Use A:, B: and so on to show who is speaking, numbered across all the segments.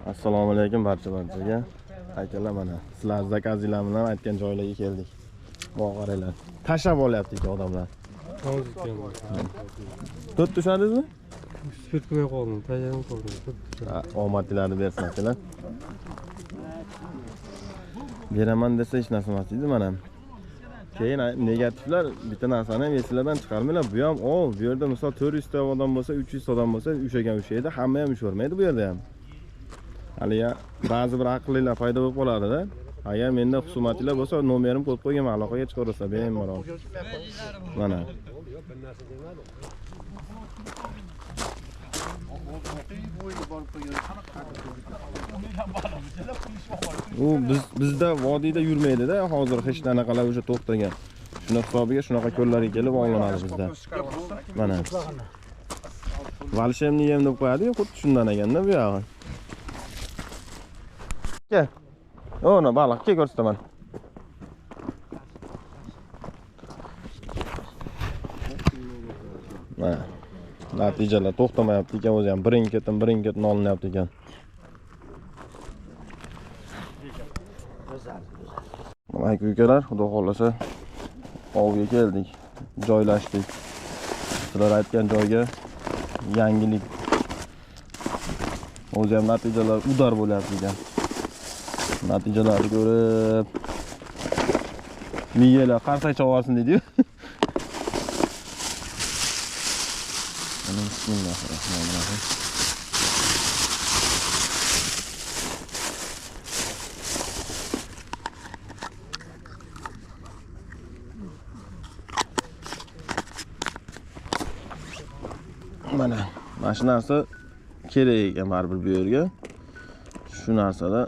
A: Assalomu alaykum barcha-barchaga. Akalar, mana sizlar zakazinglar bilan aytgan joylarga keldik. Bog' qaranglar. Tashlab olyapti ekan odamlar. To'rt tushadingizmi?
B: Spet qilmay qoldim, tayyorlanib qoldim.
A: Omadinglarni bersin akalar. Beraman desa hech narsa emas deydi mana. Keyin negativlar bitta narsani ham esinglardan chiqarmanglar. Bu ham bu yerda misol 400 ta odam bo'lsa, 300 ta odam bo'lsa, ushagan ushaydi, hamma ham ushavermaydi bu yerda ham. Hali ba'zi bir aqllilar paydo bo'lib qoladida. Agar menda husumatinglar bo'lsa, nomerim qo'yib qo'yganman, aloqaga chiqaversa bemalol. Mana. U bizda vodiyda yurmaydi-da, hozir hech anaqalar o'sha to'xtagan. Shuni hisobiga shunaqa ko'llarga kelib ovlanadi bizda. Mana. Valshemni yem deb qo'yadi-yu, xuddi shundan ekanda bu yog'i. Kel. Ona baliq kel ko'rsataman. Mana. Natijalar to'xtamayapti ekan, o'zi ham birin-ketin birin-ketin olinyapti ekan. Aka ukalar, xudo xohlasa ovga keldik, joylashdik. Sizlar aytgan joyga yangilik. O'zi ham natijalar udar bo'lyapti ekan. Natijalarni ko'rib miyalar qarsak chavsin deydi-yu. Bismillahirrahmanirrahim. Mana shu narsa kerak ekan baribir bu yerga. Shu narsada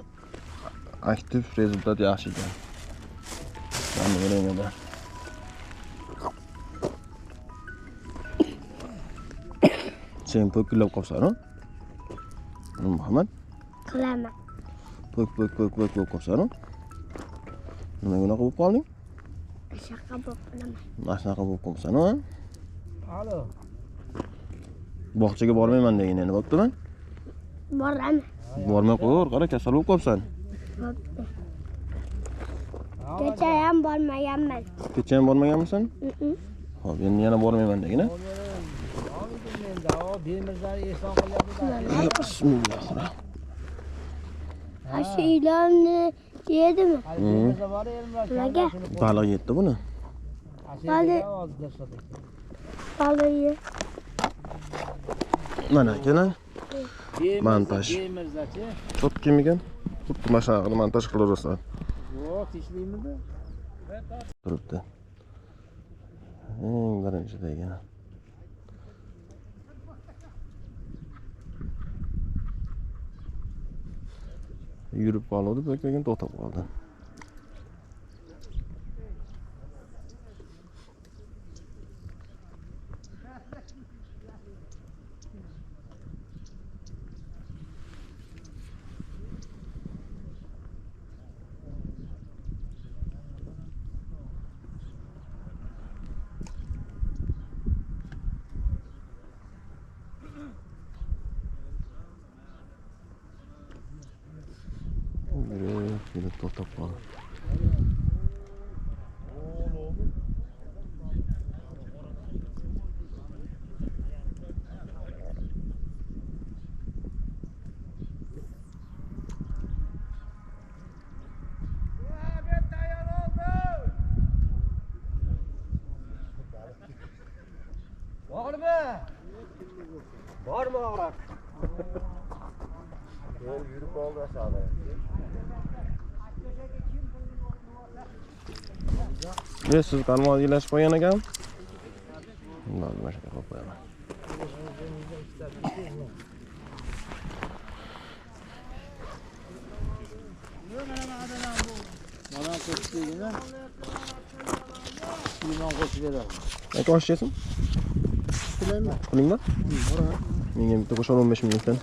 A: aktiv rezultat yaxshi ekan. Mana vremyada. Sen po'killab qolsan-a? Muhammad?
C: Qilaman.
A: Po'k po'k po'k po'k bo'lib qolsan-a? Nimaga unaqa bo'lib qolding?
C: Shunaqa bo'lib qolaman.
A: Mana shunaqa bo'lib qolsan-a?
B: Alo.
A: Bog'chaga bormayman degin endi, bo'ptimi?
C: Boraman.
A: Bormay qo'y, qara kasal bo'lib qolsan.
C: Bo'pti. Kecha ham bormaganman.
A: Kecha ham bormaganmisan? Xo'p, endi yana bormayman degin a? Bismillahirrahmanirrahim.
C: Ha, shu ilonni yedimi? Nimaga?
A: Baliq yetdi buni.
C: Baliq. Baliq ye.
A: Mana akalar. Montaj. Cho'p kim ekan? Xuddi mana shunaqa qilib montaj qilaverasizlar.
B: Yo'q, tishlaymi-da.
A: Turibdi. Eng birinchida ekan. Yurib qoldi, lekin to'xtab qoldi. Yurib to'xtab qoldi.
B: Bormi? Bormi og'riq?
A: Yurib qoldi aşağıda. Siz qarmoq ilashib qo'ygan ekan. Bundan mana shunday qo'yib qo'yaman.
B: Mana qo'shdigini limon qo'shib beradi.
A: Aka osh yesin?
B: Qilaymi?
A: Qilingmi? Menga bitta qo'shar 15 mingdan.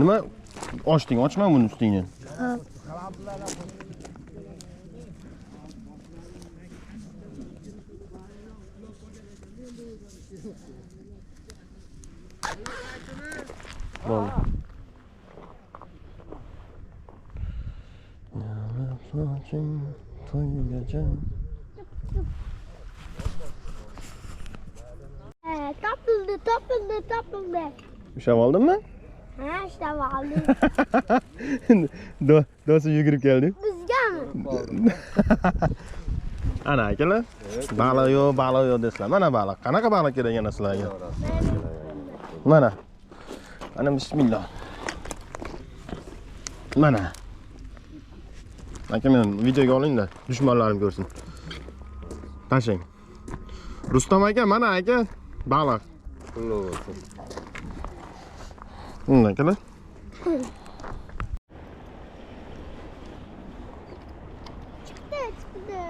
A: Nima ochding? Ochma buni ustingdan. Bo'ldi.
C: Topildi, topildi, topildi.
A: Ushlab oldinmi?
C: Ha, ushlab oldim.
A: Do'sti yugurib keldi.
C: Bizgami?
A: Ana akalar, baliq yo'q, baliq yo'q desizlar. Mana baliq. Qanaqa baliq kerak yana sizlarga? Mana. Ana bismillah. Mana. Aka, men videoga olingda, dushmanlarim ko'rsin. Tashlang. Rustam aka, mana aka, baliq. Akalar.
C: Chiqdi, chiqdi.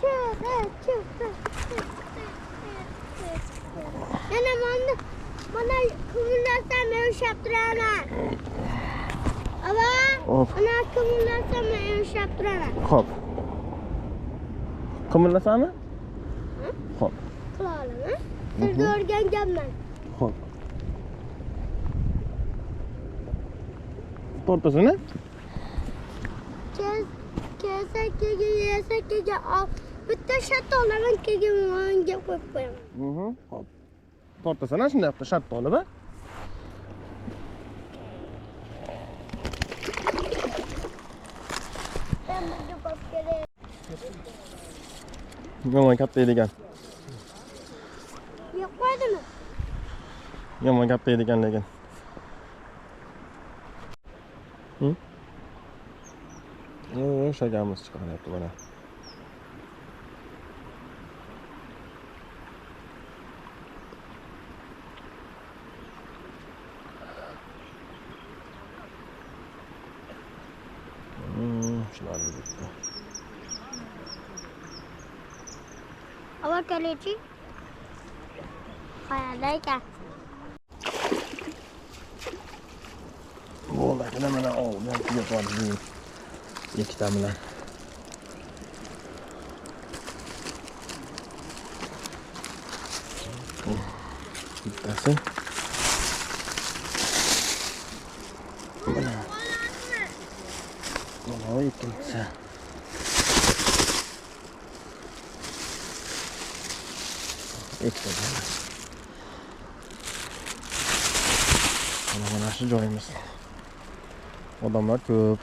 C: Chiqdi, chiqdi, chiqdi, chiqdi. Yana mana qimillasam men ushlab turaman. Ava, mana qimillasam men ushlab turaman.
A: Xo'p. Qimillasami? Xo'p.
C: Qila olaman. Tilga o'rganganman.
A: Xo'p. Tortasini?
C: Kelsa keyin yesa keyin al. Bitta shartta olaman, keyin manga qo'yib qo'yaman.
A: Xo'p. Tortasan shunday qilib shartta olib, a?
C: Ben bunga qo'yib keray.
A: Yomon katta ekan.
C: Yo'q qo'ydimi?
A: Yomon katta ekan lekin. Shagamiz chiqaryapti mana. Shularni bitta.
C: Ava kalechi. Qayerda ekan?
A: Bo'ldi akalar, mana ovni ham tugab qoldi bugun. Ikkita bilan. Bittasi. Mana. Mana ikkinchisi. Ikkita. Mana shu joyimiz. Odamlar ko'p.